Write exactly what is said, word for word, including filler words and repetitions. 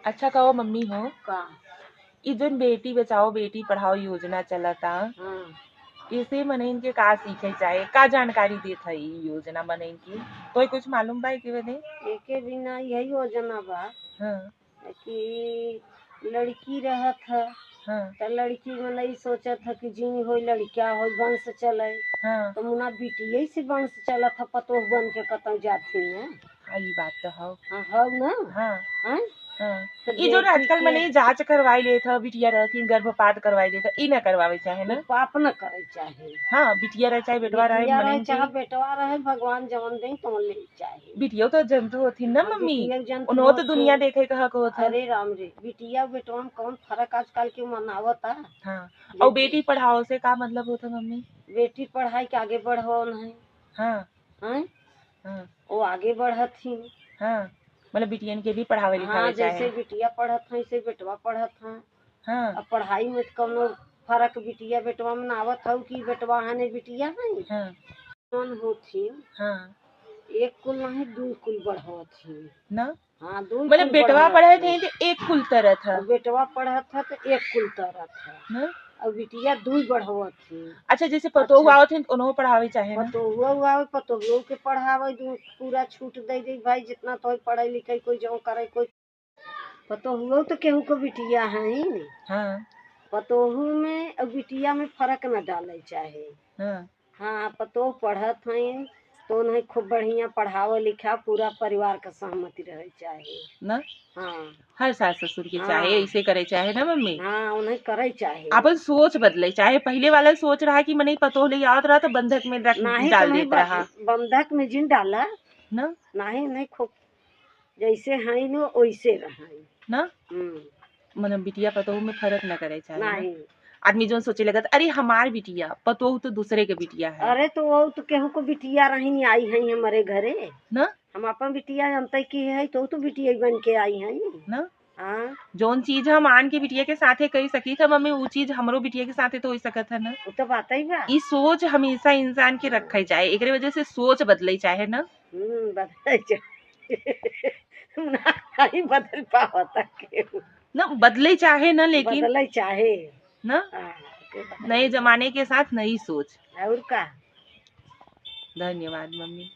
अच्छा कहो मम्मी हो, का? ई जोन बेटी बचाओ बेटी पढ़ाओ योजना चलता, हाँ। इसे मनइन के का सीखे चाहे, का जानकारी देत है ई योजना मनइन की? तोय कुछ मालूम बा एके बदे? एके बिना यही योजना बा हाँ। कि लड़की रहत है, हाँ। त लड़की मनई सोचत है कि जिन होई लड़किया होई वंश चले, हाँ। त मुना बिटिये से वंश चलत है, पतोह बन के कतौ जात ही ना। हाँ, ई बात तो हौ। हाँ, हौ ना? हाँ। हैं? हाँ। तो ई जो बेटी आजकल के मने जांच करवाई लेत ह, बिटिया रहथिन, गर्भपात करवाई लेत ह, ई ना करवावे चाहे ना? ई पाप ना करे चाहे। हाँ, बिटिया रहे चाहे बेटवा रहे, बिटिया रहे मनई चाहे के बेटवा रहे, भगवान जवन दें तवन ले चाहे। बिटिया तो जंतु होथिन ना हाँ, मम्मी? बिटिया जंतु उन्हों तो होथिन। दुनिया देखे के हक होत ह। अरे राम रे, बिटिया बेटवा में कौन फर्क आजकल के मनावता? हाँ। जैसे और बेटी पढ़ाओ से का मतलब होत ह मम्मी? बेटी पढ़ाई के आगे बढ़ाओ नहीं। हाँ। हैं? हाँ। वो आगे बढ़त ही। हाँ, मतलब बिटियन के भी पढ़ावे लिखावे हाँ, चाहे। जैसे बिटिया पढ़त है, वैसे बेटवा पढ़त है। हाँ। अब पढ़ाई में तो कौनो फर्क बिटिया बेटवा में ना आवत हौ कि बेटवा है ने बिटिया है। हाँ। कौन होथिन? हाँ। एक कुल नहीं, दू कुल बढ़वत ही। ना? हाँ, दू मतलब कुल बेटवा बढ़वत पढ़त ही। है तो एक कुल तरत है। और बेटवा पढ़त है तो एक कुल तरत है। ना? और बिटिया दुई बढ़वत ही। अच्छा, जैसे पतोहू अच्छा। आवत ही तो उन्हों पढ़ावे चाहे ना? पतोहुआ आवे, पतोहुओ के पढ़ावे, दू पूरा छूट दे दे भाई, जितना तो पढ़े लिखे कोई जो करे कोई। पतोहुओ तो केहू को बिटिया है ही नहीं। हाँ। पतोहू में और बिटिया में फर्क न डाले चाहे। हाँ। हाँ, पतोह पढ़त हैं तो उन्हें खूब बढ़िया पढ़ावे लिखा, पूरा परिवार का सहमति रहे चाहे। ना? हाँ। हर सास ससुर के हाँ। चाहे, ऐसे करे चाहे ना मम्मी? हाँ, उन्हें करे चाहे। अपन सोच बदले चाहे। पहले वाला सोच रहा कि मने पतोह ले आवत रहा तो बंधक में रख, नहीं, डाल तो नहीं देत रहा। बंधक में जिन डाला। ना? नहीं, नहीं, खूब जैसे हैं न वैसे रहें। ना? हम्म। मतलब बिटिया पतोह में फर्क ना करे चाहे ना? नहीं। आदमी जोन सोचे लगत, "अरे हमार बिटिया, पतोह तो दूसरे के बिटिया है।" अरे तो वो तो केहू को बिटिया रही नहीं आई है हमारे घरे। ना? हम अपन बिटिया अंत की है तो, तो बिटिया बन के आई है। ना? हाँ। जोन चीज हम आन के बिटिया के साथे कही सकी था मम्मी, वो चीज हमरो बिटिया के साथे तो हो सकत है ना। वो तो बात ही बा। ई सोच हमेशा इंसान के रखे चाहे, एकरे वजह से सोच बदले चाहे ना। हम्म, बदले चाहे। ना, नहीं बदल पावता केहू। ना, बदले चाहे ना, लेकिन बदले चाहे। ना? हाँ, के बदले। नए जमाने के साथ नई सोच। और का? धन्यवाद मम्मी।